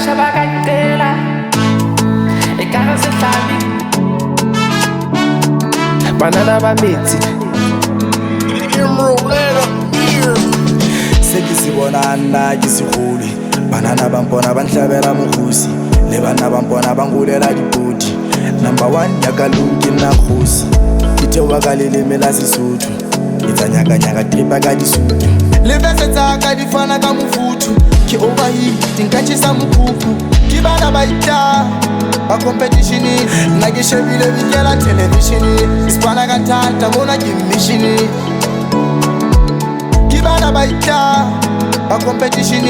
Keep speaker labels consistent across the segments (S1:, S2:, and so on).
S1: sheba ka nqela e ka re sehlabi. Banana ba metsi.
S2: Se ke se bona nna ke segole. Banana ba mpona ba nhlabela mokgosi, le bana ba mpona ba nrolela dipodi. Number 1 ya ka long ke nna kgosi, ke theoha ka leleme la Sesotho, ke tsa nyaka-nyaka tripa ka disutu. Le vese tsa ka di fana ka mofuthu, ke overheat nka tjhesa mokhukhu. Ke bana ba itla ba competition, nna ke shebile bikela television. Ke spana ka thata mona ke mission. Ke bana ba itla ba competition,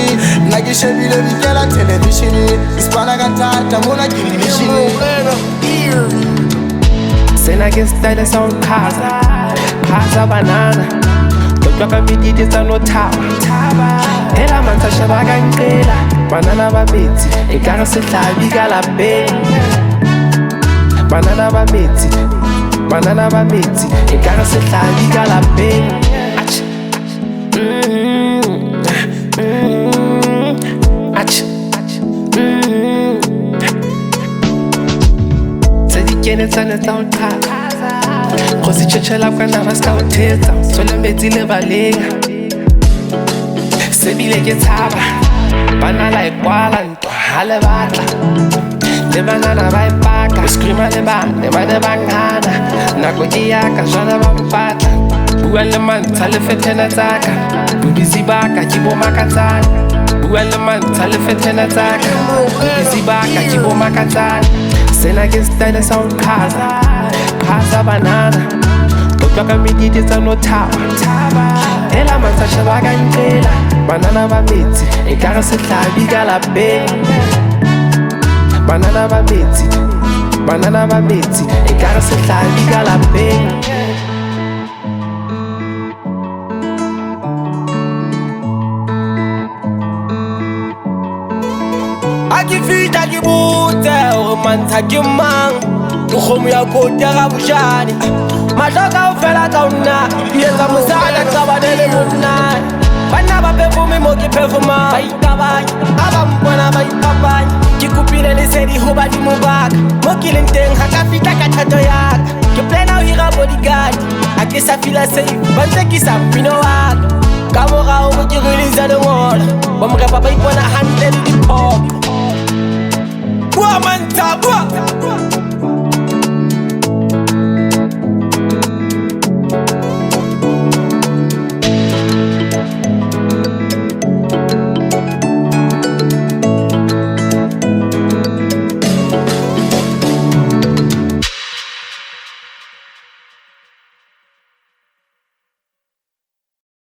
S2: nna ke shebile bikela television. Ke spana ka thata mona ke mission.
S1: Sena ke style sa ho qhaza, qhaza banana. Tlotlwa ka medidi tsa no thaba. Hela mantsha sheba ka nqela. Banana ba metsi e ka re sehlabi ka lapeng. Banana ba metsi, banana ba metsi e ka re sehlabi ka lapeng. Atjhe. Atjhe. Tse di kenetsane tsa ho qhaza. Kgosi tjhetjhela kwana ba ska o thetsa. Tshwele metsi lebaleng. Se bile ke tshaba. Bana la e kwala ntwa ha le batla. Le banana ba e paka. O screama le bane ba ne ba nghana. Nako ke ya ka jwale ba mpatla. Bua le mantsha le fethena tsaka. Bobisi ba ka ke bo makatsana. Bua le mantsha le fethena tsaka. Bobisi ba ka ke bo makatsana. Sena ke style sa ho qhaza, qhaza banana. Tlotlwa ka medidi tsa no thaba. Hela mantsha sheba ka nqela. Banana ba metsi e ka re sehlabi ka lapeng. Banana ba metsi, banana ba metsi e ka re sehlabi ka lapeng.
S3: Ha ke fihla ke botse hore mantsha ke mang, ke kgomo ya koti ya Raboshane. Mahlo kaofela ka ho nna, ke etsa mosadi a qabane le monna. Banna ba performe mo ke performang, ba itabanya, ha ba mpona ba ipapanya. Ke kopile lesedi ho badimo ba ka, mo ke leng teng ha ka fihla ka thato ya ka. Ke plana ho hira bodyguard, ha ke sa feel-a safe, ba ntsekisa mmino wa ka. Ka morao ho ke release lengolo, bo morepa ba ipona hantle le diphoqo. Bua mantsha, bua.